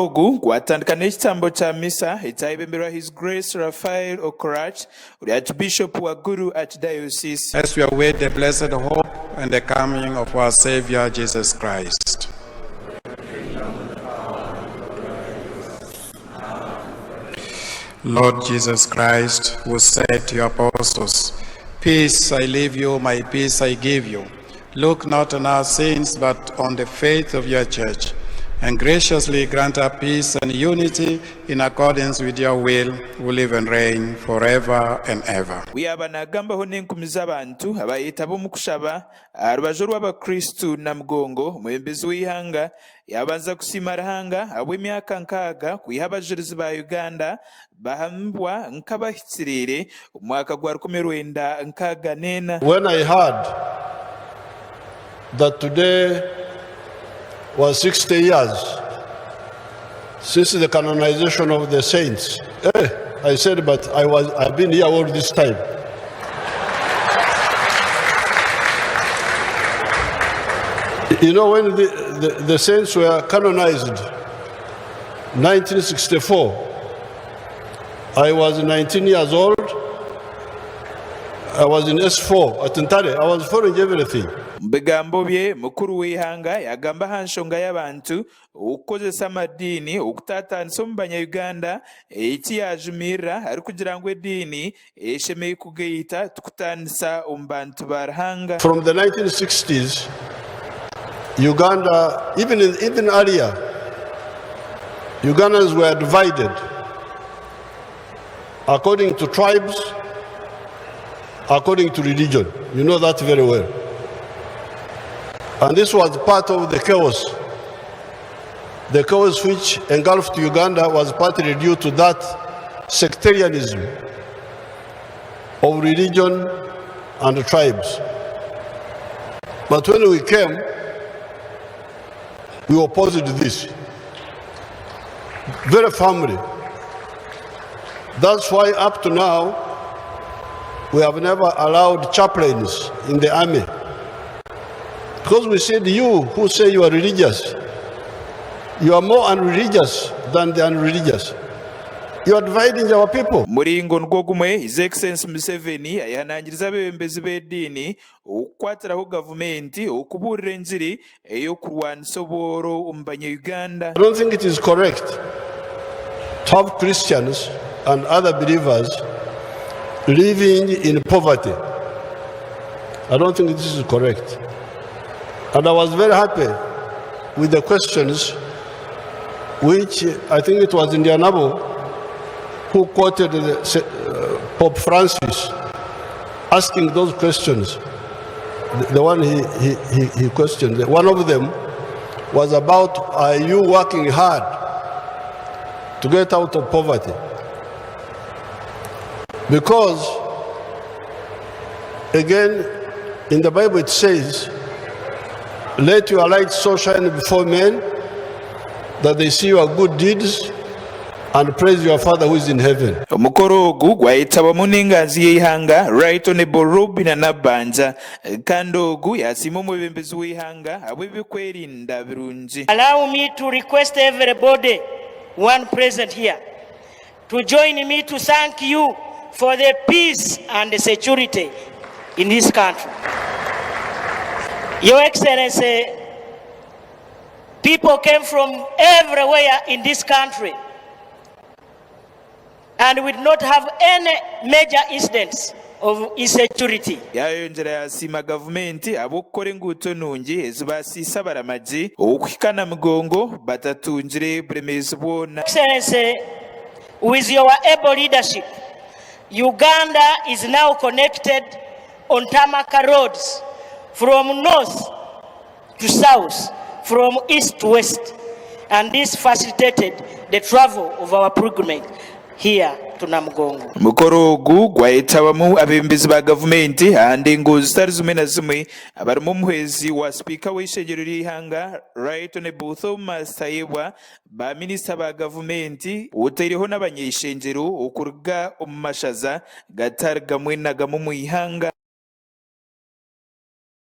ogu gwatandika n'ekitambo kya misa ekyayebemberwa His Grace Raphael Okorach ori Archbishop wa Gulu Archdiocese. As we await the blessed hope and the coming of our Saviour Jesus Christ. Lord Jesus Christ, who said to your apostles, Peace I leave you, my peace I give you. Look not on our sins, but on the faith of your church, and graciously grant her peace and unity in accordance with your will, who live and reign forever and ever. Ku yaaba naagambaho n'enkumi z'abantu abaayetaba omu kushaba aha rubaju orw'Abakristu Namugongo, omwebembezi w'eihanga yaabanza kusiima Ruhanga ahabw'emyaka nkaaga kwiha Abajurizi ba Uganda bahamibwa nk'abahikiriire omu mwaka gwa 1964. When I heard that today was 60 years since the canonization of the saints, eh, I said, but I was, I've been here all this time. You know, when the, the, the saints were canonized, 1964, I was 19 years old. I was in S4 at Ntare. I was following everything. Omu bigambo bye, mukuru w'eihanga yaagamba aha nshonga y'abantu okukozesa amadiini okutaataanisa omu banya-Uganda, eki yaajumirira arikugira ngu ediini eshemereire kugaita tikutaanisa omu bantu ba Ruhanga. From the 1960s, Uganda, even, in, even earlier, Ugandans were divided according to tribes, according to religion. You know that very well. And this was part of the chaos. The chaos which engulfed Uganda was partly due to that sectarianism of religion and tribes. But when we came, we opposed this very firmly. That's why up to now, we have never allowed chaplains in the army. Because we said, you who say you are religious, you are more unreligious than the unreligious. You are dividing our people. Omuringo nigwo gumwe, His Excellency Museveni ayehanangirize abeebembezi b'ediini okukwatiraho gavumenti okubuurira engiri ey'okurwanisa obworo omu banya-Uganda. I don't think it is correct to have Christians and other believers living in poverty. I don't think this is correct. And I was very happy with the questions which I think it was Ndyanabo who quoted the, uh, Pope Francis asking those questions. The, the one he, he, he, he questioned, one of them was about are you working hard to get out of poverty? Because, again, in the Bible it says, Let your light so shine before men that they see your good deeds and praise your Father who is in heaven. Omukoro ogu gwayetabwamu n'enganzi y'eihanga Right Honourable Robinah Nabbanja kandi ogu yasiima omwebembezi w'eihanga ahabw'eby'okwerinda birungi. Allow me to request everybody one present here to join me to thank you for the peace and security in this country. Your Excellency, people came from everywhere in this country and we did not have any major incidents of insecurity. Yaayongyera yaasiima gavumenti ahabw'okukora enguuto nungi ezibaasiise abaramagi okuhika Namugongo batatungire buremeezi bwona. Excellency, with your able leadership, Uganda is now connected on tarmac roads from north to south, from east to west, and this facilitated the travel of our pilgrimage here to Namugongo. Omukoro ogu gwayetabamu abeebembezi ba gavumenti aha ndengo zitari zimwe na zimwe abarimu omuhwezi wa sipiika w'eishengyero ry'eihanga Right Honourable Thomas Tayebwa, ba minisita ba gavumenti otaireho n'abanyeishengyero okuruga omu mashaza gatari gamwe na gamwe omu ihanga.